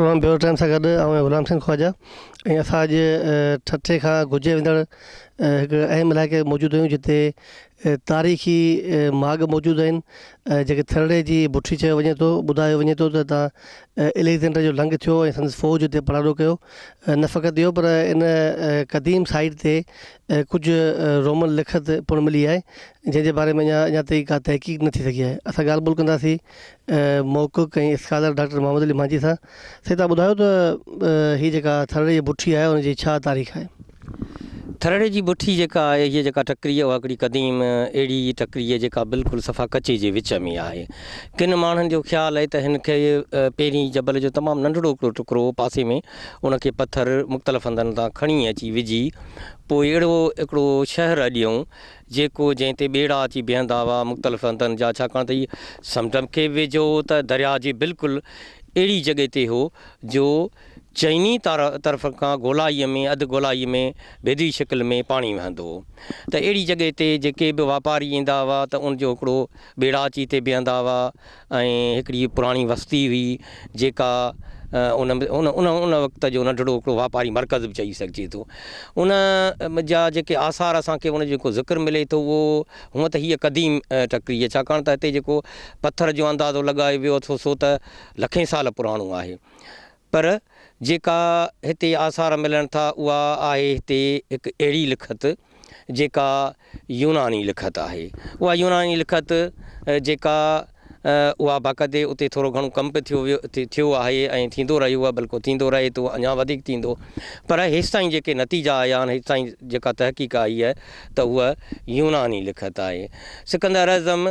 Programme bureau time سان گڏ آئون آهيان غلام حسين خواجه ۽ اسان اڄ ٺٽي کان گجي ويندڙ هڪ اهم علائقي ۾ موجود آهيون جتي تاريخي ماڳ موجود آهن جيڪي ٿرڙي جي بٺي چيو وڃي ٿو ٻڌايو وڃي ٿو ته هتان اليگزينڊر جو لنگهه ٿيو ۽ سندس فوج هتي پڙاڏو ڪيو نه فقط اهو پر ان قديم سائيٽ تي ڪجهه رومن لکت پڻ ملي آهي جنهن جي باري ۾ اڃا اڃا تائين ڪا تحقيق نه ٿي سگهي آهي. اسان ڳالهه ٻولهه ڪنداسين محقق ۽ اسڪالر ڊاڪٽر محمد علي مانجهي سان. سائين توهان ٻڌايو ته هي جيڪا ٿرڙي جي بٺي آهي ان جي ڇا تاريخ آهي؟ ٿرڙي جي بٺي جيڪا آهي هيء جيڪا ٽڪري آهي اها هڪڙي قديم اهڙي ٽڪري آهي جيڪا بلڪل صفا ڪچي جي وچ ۾ آهي. ڪن ماڻهن جو خيال آهي ته هن کي پهرين جبل جو تمام ننڍڙو هڪڙو ٽڪرو هو پاسي ۾ ان کي پٿر مختلف هنڌن تان کڻي اچي وجهي پوء اهڙو هڪڙو شهر اڏيائون جيڪو جنهن تي ٻيڙا اچي بيهندا هئا مختلف هنڌن جا ڇاڪاڻ ته هي سمنڊ کي به ويجهو هو ته درياء جي بلڪل اهڙي جڳهه تي هو جو چئني طرف کان گولائيء ۾ اڌ گولائيء ۾ بيضوي شڪل ۾ پاڻي وهندو هو ته اهڙي جڳهه تي جيڪي به واپاري ايندا هئا ته ان جو هڪڙو ٻيڙا اچي هتي بيهندا هئا ۽ هڪڙي پراڻي وستي هئي جيڪا ان ان ان ان وقت جو ننڍڙو هڪڙو واپاري مرڪز به چئي سگهجي ٿو. ان جا جيڪي آثار اسان کي ان جو جيڪو ذڪر ملي ٿو اهو هونء ته هيء قديم ٽڪري آهي ڇاڪاڻ ته هتي جيڪو پٿر جو اندازو لڳايو ويو اٿو سو ته لکين سال پراڻو آهي پر جيڪا هتي آثار ملن ٿا اها آهي هتي هڪ اهڙي لکت جيڪا يوناني لکت آهي. اها يوناني لکت جيڪا اها باقاعدي اتي ٿورو گهڻو ڪم به ٿيو ويو ٿيو آهي ۽ ٿيندو رهيو آهي بلڪه ٿيندو رهي ٿو اڃا وڌيڪ ٿيندو پر هيستائين جيڪي نتيجا آيا آهن هيستائين جيڪا تحقيق آئي آهي ته اها يوناني لکت آهي. سڪندر اعظم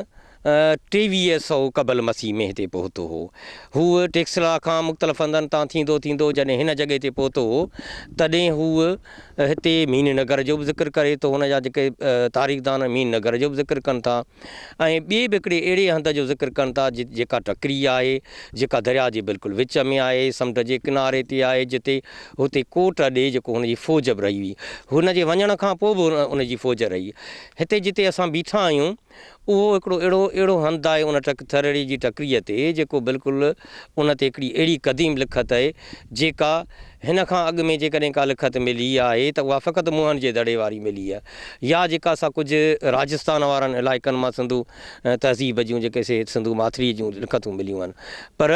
23 سئو قبل مسيح ۾ هتي پهتو هو. هو ٽيڪسلا کان مختلف هنڌن تان ٿيندو ٿيندو جڏهن هن جڳهه تي پهتو هو، تڏهن هو هتي مين نگر جو به ذڪر ڪري ٿو. هن جا جيڪي تاريخدان مين نگر جو به ذڪر ڪن ٿا ۽ ٻئي به هڪڙي اهڙي هنڌ جو ذڪر ڪن ٿا جيڪا ٽڪري آهي، جيڪا درياء جي بلڪل وچ ۾ آهي، سمنڊ جي ڪناري تي آهي، جتي هتي ڪوٽ اڏي جيڪو هن جي فوج به رهي هئي. هن جي وڃڻ کان پوء به ان جي فوج رهي. هتي جتي اسان بيٺا آهيون، اهو هڪڙو اهڙو اهڙو هنڌ آهي ان ٽڪ ٿرڙي جي ٽڪريء تي جيڪو بلڪل ان تي هڪڙي اهڙي قديم لکت اهي جيڪا هن کان اڳ ۾ جيڪڏهن ڪا لکت ملي آهي ته اها فقط موهن جي دڙي واري ملي آهي يا جيڪا سا ڪجهه راجستان وارن علائقن مان سنڌو تهذيب جون جيڪي سي سنڌو ماٿريء جون لکتون مليون آهن پر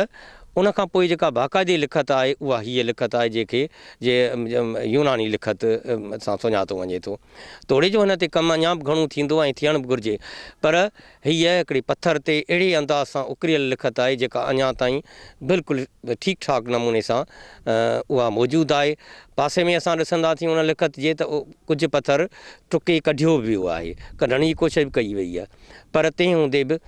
ان کان پوء جيڪا باقاعدي لکت آهي اها هيء لکت آهي جيڪي جي يوناني لکت سان سڃاتو وڃي ٿو. توڙي جو هن تي ڪم اڃا به گهڻو ٿيندو ۽ ٿيڻ به گهرجي، پر هيء هڪڙي پٿر تي اهڙي انداز سان اڪريل لکت آهي، جيڪا اڃا تائين بلڪل ٺيڪ ٺاڪ نموني سان اها موجود آهي. پاسي ۾ اسان ڏسنداسين ان لکت جي ته ڪجهه پٿر ٽڪي ڪڍيو به ويو آهي، ڪڍڻ جي ڪوشش به ڪئي وئي آهي، پر تنهن هوندي به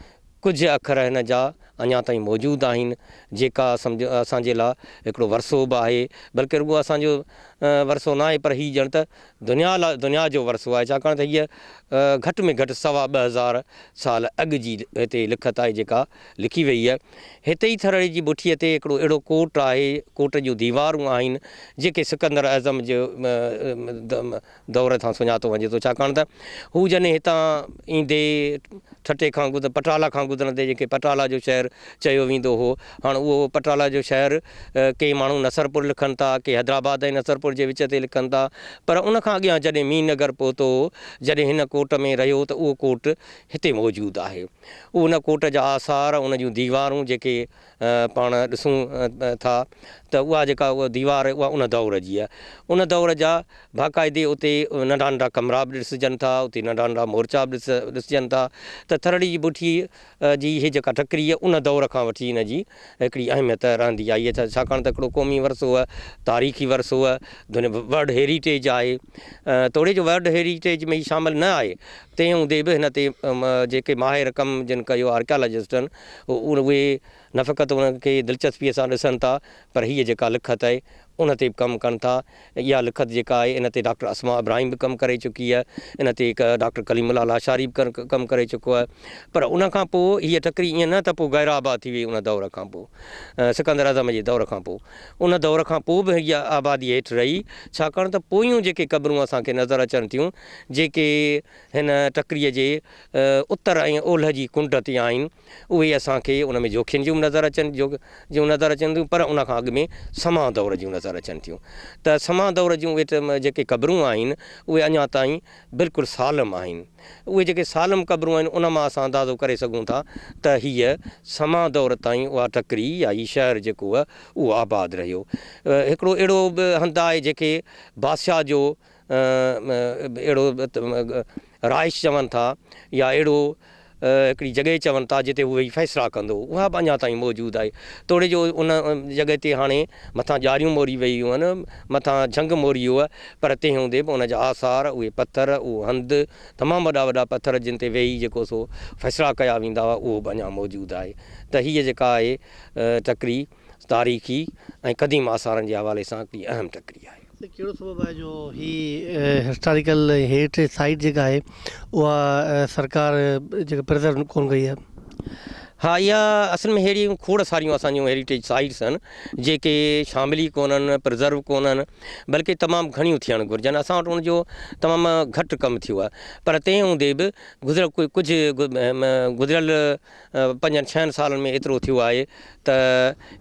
ڪجهه اکر هن جا اڃا تائين موجود آهن، جيڪا سمجهه اسان جي لاء هڪڙو ورثو به آهي، بلڪه رڳو اسان جو ورثو ناهي پر هي ڄڻ ته دنيا لاء دنيا جو ورثو آهي، ڇاڪاڻ ته هيء گهٽ ۾ گهٽ سوا 2000 سال اڳ جي هتي لکت آهي جيڪا لکي وئي آهي. هتي ئي ٿرڙي جي بٺيء تي هڪڙو اهڙو ڪوٽ آهي، ڪوٽ جون ديوارون آهن، جيڪي سڪندر اعظم جي دور کان سڃاتو وڃي ٿو ڇاڪاڻ ته هو جڏهن هتان ايندي ٺٽي کان گذر پٽالا کان گذرندي جنهن کي پٽالا جو شهر چيو ويندو هو هاڻ اهو پٽالا جو شهر ڪي ماڻهو نصرپور لکن ٿا ڪي حيدرآباد ۽ نصرپور جي وچ تي لکن ٿا پر ان کان اڳيان جڏهن مين نگر پهتو هو جڏهن هن ڪوٽ ۾ رهيو ته اهو ڪوٽ هتي موجود آهي ان ڪوٽ جا آثار ان جون ديوارون جيڪي پاڻ ڏسون ٿا ته اها جيڪا ديوار آهي اها ان دور جي آهي. ان دور جا باقاعدي اتي ننڍا ننڍا ڪمرا به ڏسجن ٿا، اتي ننڍا ننڍا مورچا به ڏسجن ٿا ته ٿرڙي جي بٺي جي هي جيڪا ٽڪري آهي ان دور کان وٺي هن جي هڪڙي اهميت رهندي آئي آهي ڇاڪاڻ ته هڪڙو قومي ورثو آهي، تاريخي ورثو آهي، ورلڊ هيريٽيج آهي توڙي جو ورلڊ هيريٽيج ۾ هي شامل نه آهي تنهن هوندي به هن تي جيڪي ماهر ڪم جن ڪيو آرڪيالاجسٽن اهي نه فقط ان کي دلچسپيء سان ڏسن ٿا پر هيء جيڪا لکت آهي ان تي به ڪم ڪن ٿا. اها لکت جيڪا آهي ان تي ڊاڪٽر اسماء ابراهيم به ڪم ڪري چڪي آهي، ان تي ڊاڪٽر ڪليم الله لاشاري به ڪم ڪري چڪو آهي. پر ان کان پوء هيء ٽڪري ائين نه ته پوء غير آباد ٿي وئي ان دور کان پوء، سڪندر اعظم جي دور کان پوء. ان دور کان پوء به هيء آبادي هيٺ رهي، ڇاڪاڻ ته پويون جيڪي قبرون اسان کي نظر اچن ٿيون، جيڪي هن ٽڪريء جي اتر ۽ اولهه جي ڪنڊ تي آهن، اهي اسان کي ان ۾ جوکين جون به نظر اچن جون نظر اچن ٿيون پر ان کان اڳ ۾ سما دور جون نظر اچن ٿيون ته سما دور جون اهي جيڪي قبرون آهن اهي اڃا تائين بلڪل سالم آهن. اهي جيڪي سالم قبرون آهن ان مان اسان اندازو ڪري سگهون ٿا ته هيء سما دور تائين اها ٽڪري يا هي شهر جيڪو اهو آباد رهيو. هڪڙو اهڙو به هنڌ آهي جنهن کي بادشاهه جو اهڙو رهائش چون ٿا يا اهڙو هڪڙي جڳهه چون ٿا جتي هو ويهي فيصلا ڪندو هو اها به اڃا تائين موجود آهي توڙي جو ان جڳهه تي هاڻي مٿان ڄاريون موري ويون آهن مٿان جهنگ موري ويو آهي پر تنهن هوندي به ان جا آثار اهي پٿر اهو هنڌ تمام وڏا وڏا پٿر جن تي ويهي جيڪو سو فيصلا ڪيا ويندا هئا اهو به اڃا موجود آهي ته هيء جيڪا آهي ٽڪري تاريخي ۽ قديم آثارن جي حوالي سان هڪڙي اهم ٽڪري آهي. ته ڪهڙو سبب آهي جو هي هسٽاريڪل ۽ هيريٽيج سائيٽ جيڪا آهي اها سرڪار جيڪا پرزرو ڪونه ڪئي آهي؟ ها اها اصل ۾ ههڙيون کوڙ ساريون اسان جون هيريٽيج سائيٽس آهن جيڪي شامل ئي ڪونهن پرزرو ڪونهن بلڪه تمام گهڻيون ٿيڻ گهرجن اسان وٽ ان جو تمام گهٽ ڪم ٿيو آهي پر تنهن هوندي به گذريل ڪجهه گذريل پنجن ڇهن سالن ۾ ايترو ٿيو آهي ته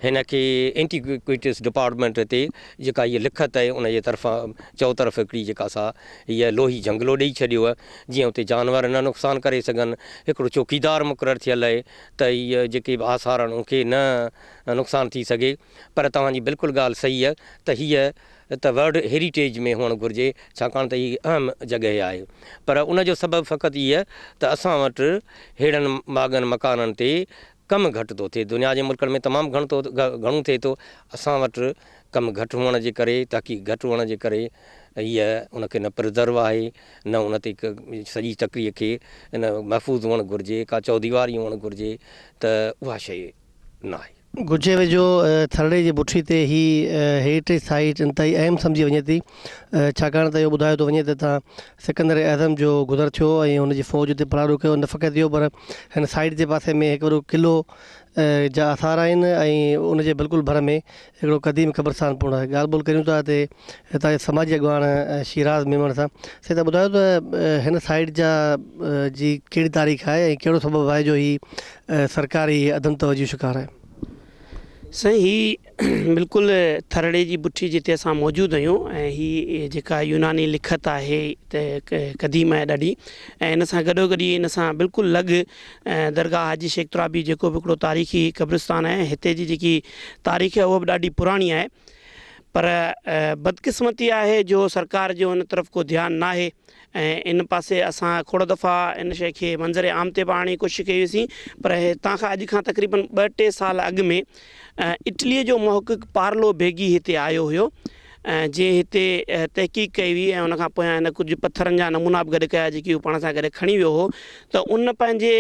هن کي اينٽيڪوئٽيز ڊپارٽمينٽ تي جيڪا هيء لکت آهي ان جي طرفان چؤطرف هڪڙي جيڪا سا هيء لوهي جهنگلو ڏئي ڇڏيو آهي جيئن اتي جانور نه نقصان ڪري سگهن هڪڙو چوڪيدار مقرر ٿيل آهي ته هيء جيڪي به آثار آهن ان کي نه نقصان ٿي سگهي پر توهان جي بلڪل ڳالهه صحيح آهي ته هيء ته ورلڊ هيريٽيج ۾ هئڻ گهرجي ڇاڪاڻ ته هي اهم جڳهه آهي پر ان جو سبب فقط هيء ته اسان وٽ ههڙن ماڳن مڪانن تي ڪم گهٽ ٿو ٿئي دنيا جي ملڪن ۾ تمام گهڻ ٿو گهڻو ٿئي ٿو اسان وٽ ڪم گهٽ هئڻ جي ڪري تحقيق گهٽ هئڻ جي ڪري هيء ان کي نه پرزرو آهي نه ان تي سڄي ٽڪريء کي ان محفوظ هئڻ گهرجي ڪا چوديواري هئڻ گهرجي ته اها شيء ناهي. ڳجهي ويجهو ٿرڙي جي بٺي تي هي هيريٽيج سائيٽ انتهائي اهم سمجهي وڃي ٿي ڇاڪاڻ ته اهو ٻڌايو ٿو وڃي ته هتان سڪندر اعظم جو گذر ٿيو ۽ هن جي فوج اتي پڙاڏو ڪيو نه فقط اهو پر هن سائيٽ جي پاسي ۾ هڪ وڏو قلعو جا آثار آهن ۽ ان جي بلڪل ڀر ۾ هڪڙو قديم قبرستان پڻ آهي ڳالهه ٻولهه ڪريون ٿا هتي هتان جي سماجي اڳواڻ شيراز ميمڻ سان سائين تهان ٻڌايو ته هن سائيٽ جا جي ڪهڙي تاريخ آهي ۽ ڪهڙو سبب آهي جو هي سرڪاري عدم توجهي جو شڪار آهي. سائين هي بلڪل ٿرڙي جي بٺي جتي اسان موجود آهيون ۽ هي جيڪا يوناني لکت آهي ته قديم آهي ڏاڍي ۽ ان سان گڏو گڏ ان سان بلڪل لڳ درگاهه حاجي شيخ ترابي جيڪو به هڪڙو تاريخي قبرستان آهي هتي جي جيڪي تاريخ آهي اها به ڏاڍي پراڻي آهي پر بدقسمتي آهي جو سرڪار جو ان طرف ڪو ڌيان ناهي ۽ ان پاسي اسان کوڙ دفعا ان شيء کي منظر عام تي به آڻڻ جي ڪوشش ڪئي هئيسين پر هتان کان اڄ کان تقريبن ٻه ٽي سال اڳ ۾ اٽليء جو محقق پارلو بيگي هتي آيو هيو جنهن هتي تحقيق ڪئي هئي ۽ ان کان پويان هن ڪجهه پٿرن جا نمونا به گڏ ڪيا جيڪي هو پاڻ سان گڏ کڻي ويو هو ته ان پنهنجي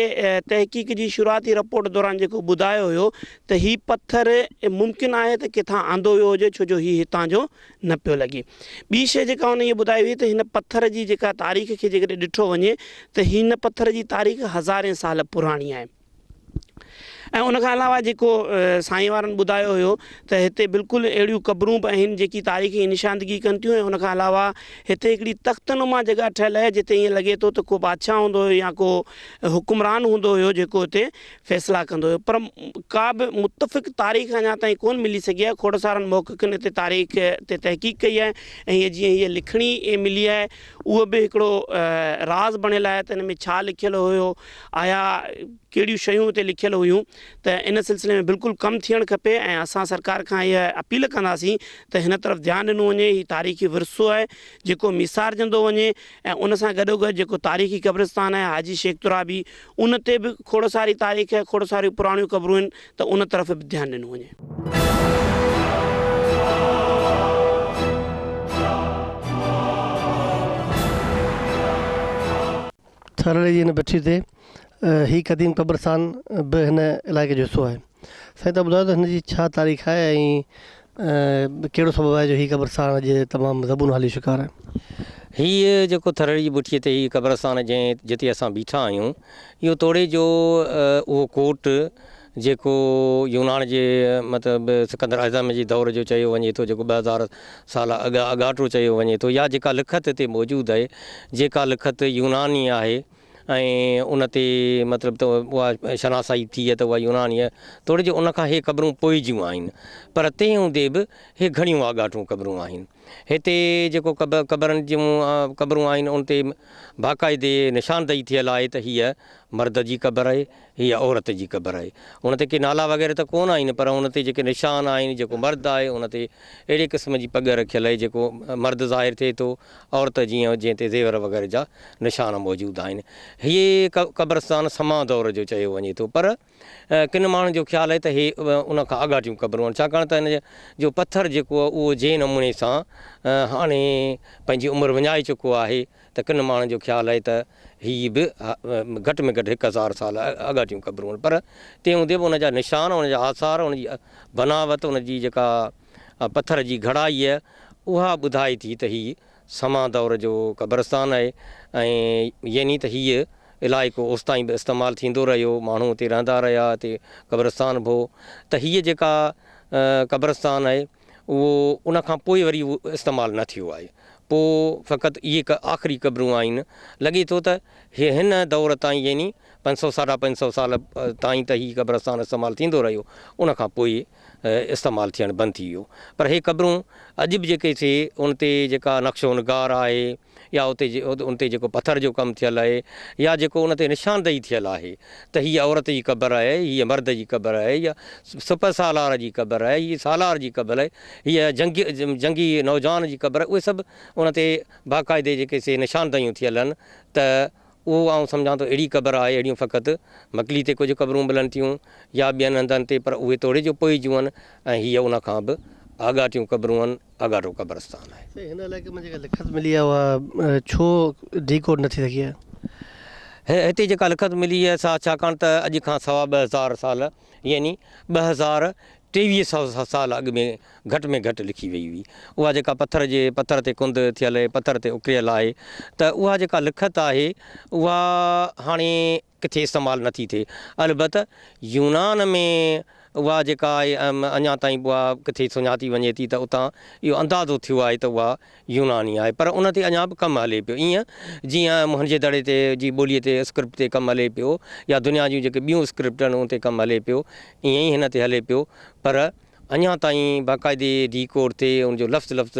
تحقيق جي شروعاتي رپورٽ دوران جيڪو ٻڌايو هيو ته هي پٿر ممڪن آهي ته ڪٿان آندو ويو هجي ڇو جو هي هتان جو نه پيو لڳي. ٻي شيء جيڪا هن اها ٻڌائي هئي ته هن پٿر جي جيڪا تاريخ کي جيڪڏهن ڏٺو وڃي ته هن پٿر جي تاريخ هزارين سال پراڻي آهي ۽ ان کان علاوه جيڪو سائين وارن ٻڌايو هيو ته هتي بلڪل اهڙيون قبرون به آهن جيڪي تاريخي نشاندگي ڪن ٿيون ۽ ان کان علاوه هتي هڪڙي تخت نما جڳهه ٺهيل آهي جتي ائين لڳي ٿو ته ڪو بادشاهه هوندو هيو يا ڪو حڪمران هوندو هيو جيڪو هتي فيصلا ڪندو هيو پر ڪا به متفق تاريخ اڃا تائين ڪونه ملي سگهي آهي کوڙ سارن محققن هتي تاريخ تي تحقيق ڪئي آهي ۽ هيء جيئن هيء لکڻي ملي آهي اهو به هڪڙو راز بڻيل آهي ته ان ۾ ڇا لکيل هيو آيا ڪهڙيون شيون اتي لکيل هيون ته ان سلسلي ۾ بلڪل ڪم ٿيڻ کپي ۽ اسان سرڪار کان هيء اپيل ڪنداسين ته هن طرف ڌيان ڏنو وڃي هي تاريخي ورثو آهي جيڪو ميسارجندو وڃي ۽ ان سان گڏوگڏ جيڪو تاريخي قبرستان آهي حاجي شيخ ترابي ان تي به کوڙ ساري تاريخ ۽ کوڙ ساريون پراڻيون قبرون آهن ته ان طرف به ڌيان ڏنو وڃي. ٿرڙي جي هن بٺي تي هي قديم قبرستان به هن علائقي جو حصو آهي. سائين تهان ٻڌايو ته هن جي ڇا تاريخ آهي ۽ ڪهڙو سبب آهي جو هي قبرستان اڄ تمام زبون حالي جو شڪار آهي؟ هيء جيڪو ٿرڙي جي بٺيء تي هي قبرستان جنهن جتي اسان بيٺا آهيون اهو توڙي جو اهو ڪوٽ جيڪو يونان جي مطلب سڪندر اعظم جي دور جو چيو وڃي ٿو جيڪو 2000 سال اڳ اڳاٽو چيو وڃي ٿو يا جيڪا لکت هتي موجود آهي جيڪا لکت يوناني آهي ۽ ان تي مطلب ته اها شناسائي ٿي ته اها يوناني آهي توڙي جو ان کان هي قبرون پوء جون آهن پر تنهن هوندي به هي گهڻيون آڳاٽون قبرون آهن هتي جيڪو قبرن جون قبرون آهن ان تي باقاعدي نشاندهي ٿيل آهي ته هيء مرد جي قبر آهي، هيء عورت جي قبر آهي. ان تي ڪي نالا وغيره ته ڪونه آهن پر ان تي جيڪي نشان آهن، جيڪو مرد آهي ان تي اهڙي قسم جي پڳ رکيل آهي جيڪو مرد ظاهر ٿئي ٿو، عورت جيئن جنهن تي زيور وغيره جا نشان موجود آهن. هيء قبرستان سما دور جو چيو وڃي ٿو پر ڪن ماڻهن جو خيال آهي ته هي ان کان آڳاٽيون قبرون آهن ڇاڪاڻ ته هن جو پٿر جيڪو آهي اهو جنهن نموني سان هاڻي پنهنجي عمر وڃائي چڪو آهي ته ڪن ماڻهن جو خيال آهي ته هي به گهٽ ۾ گهٽ 1000 سال آڳاٽيون قبرون آهن پر تنهن هوندي به ان جا نشان ان جا آثار ان جي بناوت ان جي جيڪا پٿر جي گهڙائي اها ٻڌائي ٿي ته هي سما دور جو قبرستان آهي ۽ يعني ته هيء علائقو اوستائين به استعمال ٿيندو رهيو، ماڻهو اتي رهندا رهيا، اتي قبرستان به هو ته هيء جيڪا قبرستان آهي اهو ان کان پوء وري استعمال نه ٿيو آهي. پوء فقط اهي آخري قبرون آهن. لڳي ٿو ته هن دور تائين يعني 500 ساڍا 500 سال تائين ته هي قبرستان استعمال ٿيندو رهيو، ان کان پوء استعمال ٿيڻ بند ٿي ويو پر هي قبرون اڄ به جيڪي سي ان تي جيڪا نقش و نگار آهي يا اتي ان تي جيڪو پٿر جو ڪم ٿيل آهي يا جيڪو ان تي نشاندهي ٿيل آهي ته هيء عورت جي قبر آهي هيء مرد جي قبر آهي يا سپه سالار جي قبر آهي هيء سالار جي قبر آهي هيء جنگي جنگي نوجوان جي قبر آهي اهي سڀ ان تي باقاعدي جيڪي سي نشاندهيون ٿيل آهن ته اهو آئون سمجهان ٿو اهڙي قبر آهي، اهڙيون فقط مڪلي تي ڪجهه قبرون ملن ٿيون يا ٻين هنڌن تي پر اهي توڙي جو پوء جون آهن ۽ هيء ان کان به آڳاٽيون قبرون آهن، آڳاٽو قبرستان آهي. سائين هن علائقي ۾ جيڪا لکت ملي آهي اها ڇو ڊي ڪوڊ نه ٿي سگهي آهي؟ هتي جيڪا لکت ملي آهي سا ڇاڪاڻ ته اڄ کان سوا 2000 سال يعني 2023 سئو سال اڳ ۾ گهٽ ۾ گهٽ لکي وئي هئي. اها جيڪا پٿر جي پٿر تي ڪنڌ ٿيل پٿر تي اڪريل آهي ته اها جيڪا لکت آهي اها هاڻي ڪٿي استعمال نه ٿي ٿئي. البت يونان ۾ اها جيڪا آهي اڃا تائين به اها ڪٿي سڃاتي وڃي ٿي ته اتان اهو اندازو ٿيو آهي ته اها يوناني آهي پر ان تي اڃا به ڪم هلي پيو ايئن جيئن موهن جي دڙي تي جي ٻوليء تي اسڪرپٽ تي ڪم هلي پيو يا دنيا جون جيڪي ٻيون اسڪرپٽ آهن ان تي ڪم هلي پيو ايئن ئي هن تي هلي پيو پر اڃا تائين باقاعدي ڊي ڪوڊ ٿئي ان جو لفظ لفظ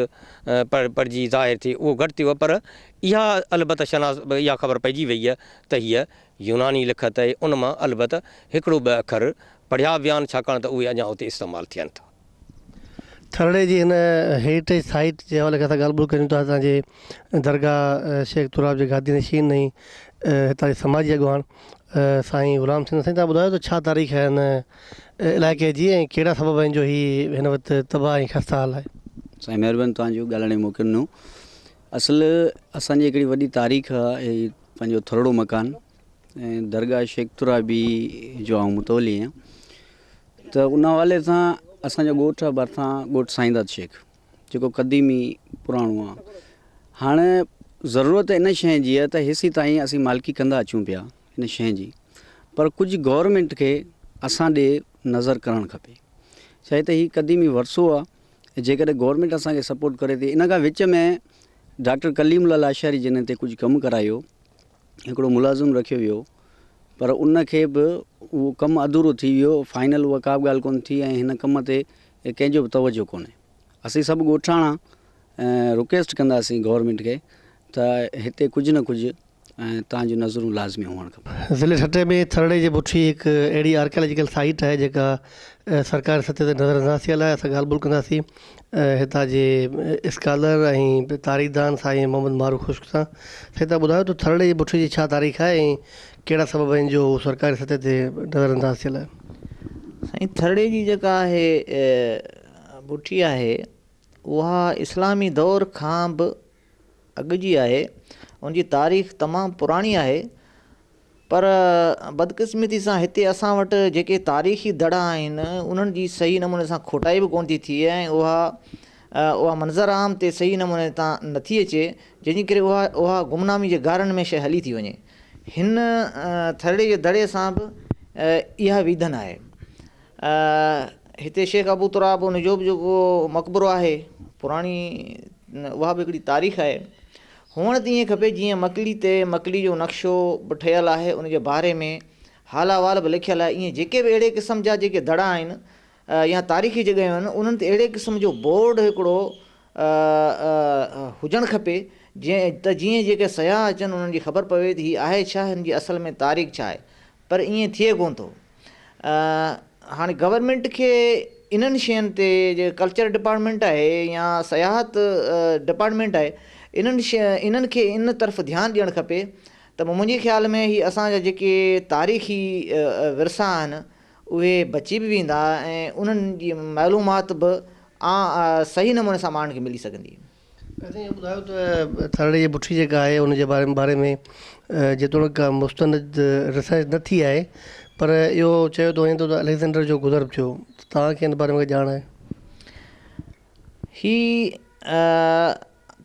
پڙهجي ظاهر ٿئي اهو گهٽ ٿيو آهي پر اها البته شناس اها خبر پئجي وئي آهي ته هيء يوناني لکت آهي ان مان البته هڪڙو ٻه اکر پڙهيا ويا آهن ڇاڪاڻ ته اهي اڃا اتي استعمال ٿين ٿا. ٿرڙي جي هن هيريٽيج سائيٽ جي حوالي کان اسان ڳالهه ٻولهه ڪريون ٿا هتان جي درگاهه شيخ تراب جي گادي نشين ۽ هتان جي سماجي اڳواڻ سائين غلام سنڌ سائين تهان ٻڌايو ته ڇا تاريخ آهي هن علائقي جي ۽ ڪهڙا سبب آهن جو هي هن وقت تباهه ۽ خسته حال آهي. سائين مهرباني توهان جو ڳالهائڻ جو موقعو ڏنو اصل اسان جي هڪڙي وڏي تاريخ آهي هي پنهنجو ٿرڙو مڪان ۽ درگاهه شيخ ترابي جو آئون متولي آهيان ته ان حوالي سان اسان جو ڳوٺ آهي ڀرسان ڳوٺ سائينداد شيخ جيڪو قديمي پراڻو آهي هاڻي ضرورت ان شيء جي آهي ته هيسي تائين اسين مالڪي ڪندا اچون پيا ان شيء جي پر ڪجهه گورنمينٽ کي اسان ڏي نظر ڪرڻ کپي ڇاهي ته هي قديمي ورثو آهي جيڪڏهن گورنمينٽ اسان کي سپورٽ ڪري ٿي ان کان وچ ۾ ڊاڪٽر ڪليم الله لاشاري جن تي ڪجهه ڪم ڪرايو هڪڙو ملازم رکيو ويو پر ان کي به اهو ڪم اڌورو ٿي ويو فائنل اها ڪا به ڳالهه ڪونه ٿي ۽ هن ڪم تي ڪنهن جو به توجه ڪونهي اسين سڀ ڳوٺاڻا رڪويسٽ ڪنداسين گورنمينٽ کي ته هتي ڪجهه نه ڪجهه تان جون نظرون لازمي هئڻ کپن. ضلعي ٺٽي ۾ ٿرڙي جي بٺي هڪ اهڙي آرڪيالاجيڪل سائيٽ آهي جيڪا سرڪاري سطح تي نظر انداز ٿيل آهي اسان ڳالهه ٻولهه ڪنداسين هتان جي اسڪالر ۽ تاريخدان سائين محمد معروف خشڪ سان. سائين توهان ٻڌايو ته ٿرڙي جي بٺي جي ڇا تاريخ آهي ۽ ڪهڙا سبب آهن جو هو سرڪاري سطح تي نظر انداز ٿيل آهي؟ سائين ٿرڙي جي جيڪا آهي بٺي آهي اها اسلامي دور کان به اڳ جي آهي ان جي تاريخ تمام پراڻي آهي. پر بدقسمتي سان هتي اسان وٽ جيڪي تاريخي دڙا آهن انهن جي صحيح نموني سان کوٽائي به ڪونه ٿي ٿئي ۽ اها اها منظر عام تي صحيح نموني تان نٿي اچي جنهن جي ڪري اها اها گمنامي جي غارن ۾ شيء هلي ٿي وڃي. هن ٿرڙي جي دڙي سان به اها ويڌن آهي. هتي شيخ ابو تراب ان جو به جيڪو مقبرو آهي پراڻي اها به هڪڙي تاريخ آهي. هئڻ ته ائين کپي جيئن مڪلي تي مڪلي جو نقشو به ٺهيل آهي ان جي باري ۾ حال احوال به لکيل آهي ائين جيڪي به اهڙي قسم جا جيڪي دڙا آهن يا تاريخي جڳهيون آهن انهن تي اهڙي قسم جو بورڊ هڪڙو هجڻ کپي جيئن ته جيئن جيڪي سياح اچن انهن جي خبر پوي ته هي آهي ڇا هن جي اصل ۾ تاريخ ڇا آهي پر ائين ٿئي ڪونه ٿو. هاڻي گورنمينٽ کي انهن شين تي جيڪي ڪلچر ڊپارٽمينٽ آهي يا سياحت ڊپارٽمينٽ آهي انهن انهن کي ان طرف ڌيان ڏيڻ کپي ته منهنجي خيال ۾ هي اسان جا جيڪي تاريخي ورثا آهن اهي بچي به ويندا ۽ انهن جي معلومات به صحيح نموني سان ماڻهن کي ملي سگهندي. سائين اهو ٻڌايو ته ٿرڙي جي بٺي جيڪا آهي ان جي باري باري ۾ جيتوڻيڪ ڪا مستند ريسرچ نه ٿي آهي پر اهو چيو ٿو وڃي ٿو ته اليگزينڊر جو گذر به ٿيو ته توهان کي ان باري ۾ ڪا ڄاڻ آهي؟ هي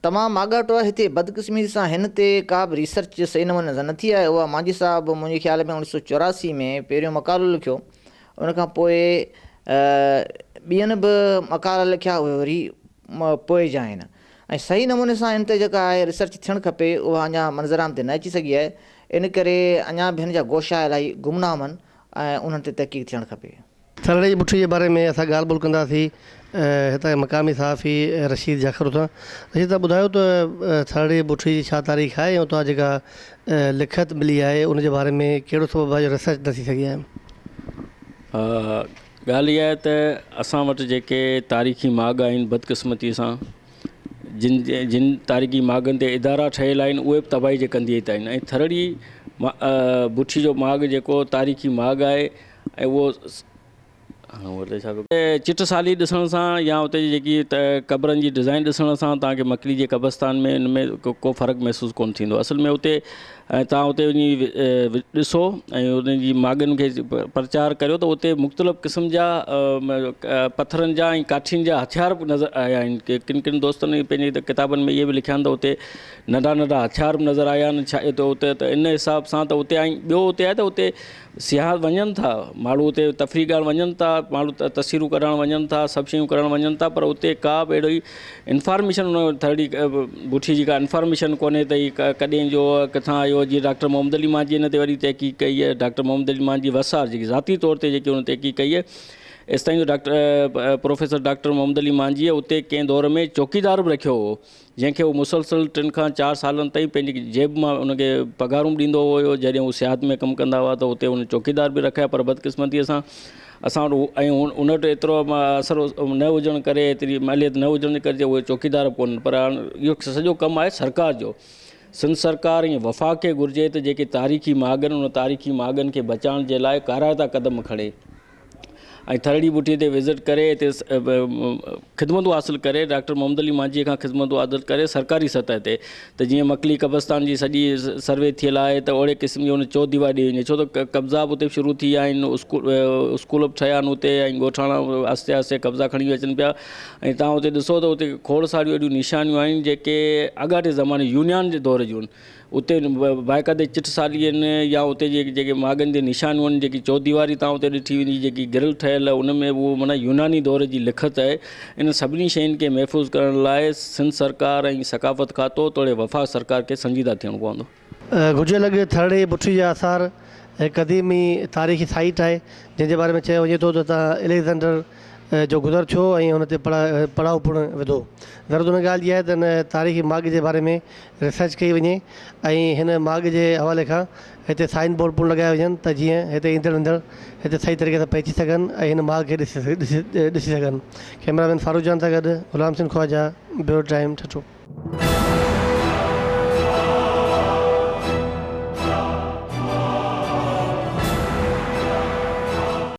تمام آڳاٽو آهي هتي بدقسمتي سان هن تي ڪا به ريسرچ صحيح نموني سان نه ٿي آهي اها مانجهي صاحب منهنجي خيال ۾ 1984 ۾ پهريون مقالو لکيو ان کان پوء ٻين به مقالا لکيا اهي وري پوء جا آهن ۽ صحيح نموني سان ان تي جيڪا آهي ريسرچ ٿيڻ کپي اها اڃا منظرعام تي نه اچي سگهي آهي ان ڪري اڃا به هن جا گوشا الاهي گمنام آهن ۽ انهن تي تحقيق ٿيڻ کپي. ٿرڙي جي بٺي جي باري ۾ اسان ڳالهه ٻولهه ڪنداسين هتان جي مقامي صحافي رشيد جاکرو سان. رشيد صاحب ٻڌايو ته ٿرڙي جي بٺي جي ڇا تاريخ آهي ۽ اتان جيڪا لکت ملي آهي ان جي باري ۾ ڪهڙو سبب آهي جو ريسرچ نه ٿي سگهي آهي. ڳالهه اها آهي ته اسان وٽ جيڪي تاريخي ماڳ آهن بدقسمتي سان جن جن تاريخي ماڳن تي ادارا ٺهيل آهن اهي به تباهي جي ڪنڌيء تي آهن ۽ ٿرڙي بٺي جو ماڳ جيڪو تاريخي ماڳ آهي ۽ اهو چٽسالي ڏسڻ سان يا اتي جي جيڪي قبرن جي ڊزائن ڏسڻ سان توهان کي مڪلي جي قبرستان ۾ ان ۾ ڪو فرق محسوس ڪونه ٿيندو اصل ۾ اتي ۽ توهان اتي وڃي ڏسو ۽ انهن جي ماڳن کي پرچار ڪريو ته اتي مختلف قسم جا پٿرن جا ۽ ڪاٺين جا هٿيار به نظر آيا آهن ڪن ڪن دوستن پنهنجي ڪتابن ۾ اهي به لکيا آهن ته اتي ننڍا ننڍا هٿيار به نظر آيا آهن ڇا اتي ته ان حساب سان ته اتي ۽ ٻيو اتي آهي ته اتي سياح وڃن ٿا، ماڻهو اتي تفريح ڪرڻ وڃن ٿا، ماڻهو تصويرون ڪڍڻ وڃن ٿا، سڀ شيون ڪرڻ وڃن ٿا پر اتي ڪا به اهڙي انفارميشن ان ٿرڙي بٺي جي ڪا انفارميشن ڪونهي ته هي ڪڏهن جو ڪٿان آيو جيئن ڊاڪٽر محمد علي مانجهي ان تي وڏي تحقيق ڪئي آهي ڊاڪٽر محمد علي مانجهي وسار جيڪي ذاتي طور تي جيڪي ان تحقيق ڪئي آهي ايستائين جو doctor professor doctor Muhammad Ali مانجهي اتي ڪنهن دور ۾ چوڪيدار به رکيو هو جنهن کي هو مسلسل ٽن کان چار سالن تائين پنهنجي جيب مان ان کي پگهارون به ڏيندو هيو جڏهن هو سياحت ۾ ڪم ڪندا هئا ته اتي هن چوڪيدار به رکيا پر بدقسمتيء سان اسان وٽ ۽ ان وٽ ايترو اثر نه هجڻ ڪري ايتري ماليت نه هجڻ جي ڪري اهي چوڪيدار به ڪونهن پر هاڻ اهو سڄو ڪم آهي سرڪار جو سنڌ سرڪار ۽ وفاق کي گهرجي ته جيڪي تاريخي ماڳ آهن ان تاريخي ماڳن کي بچائڻ جي لاء ڪارائتا قدم کڻي ۽ ٿرڙي ٻوٽي تي وزٽ ڪري اتي خدمتون حاصل ڪري ڊاڪٽر محمد علي مانجهي کان خدمتون حاصل ڪري سرڪاري سطح تي ته جيئن مڪلي قبرستان جي سڄي سروي ٿيل آهي ته اهڙي قسم جي ان چوديواري ڏئي وڃي ڇو ته قبضا به اتي شروع ٿي ويا آهن اسڪول به ٺهيا آهن اتي ۽ ڳوٺاڻا آهستي آهستي قبضا کڻي اچن پيا ۽ تان اتي ڏسو ته اتي کوڙ ساريون اهڙيون نشانيون آهن جيڪي آڳاٽي زماني يونان جي دور جون آهن اتي باقاعدي چٽسالي آهن يا اتي جي جيڪي ماڳن تي نشانيون آهن جيڪي چوديواري تان اتي ڏٺي ويندي جيڪي گرل ٺهيل آهي ان ۾ اهو معنيٰ يوناني دور جي لکت آهي ان سڀني شين کي محفوظ ڪرڻ لاء سنڌ سرڪار ۽ ثقافت کاتو توڙي وفاق سرڪار کي سنجيده ٿيڻو پوندو. گهرجي لڳ ٿرڙي بٺي جا آثار هڪ قديمي تاريخي سائيٽ آهي جنهن جي باري ۾ چيو وڃي ٿو ته اتان اليگزينڊر جو گذر ٿيو ۽ ان تي پڙاء پڻ وڌو. ضرورت ان ڳالهه جي آهي ته ان تاريخي ماڳ جي باري ۾ ريسرچ ڪئي وڃي ۽ هن ماڳ جي حوالي کان هتي سائن بورڊ پڻ لڳايا وڃن ته جيئن هتي ايندڙ ويندڙ هتي صحيح طريقي سان پهچي سگهن ۽ هن ماڳ کي ڏسي سگهن. ڪئميرا مين فاروق جان سان گڏ غلام حسين خواجه، بيورو ٽائيم، ٺٽو.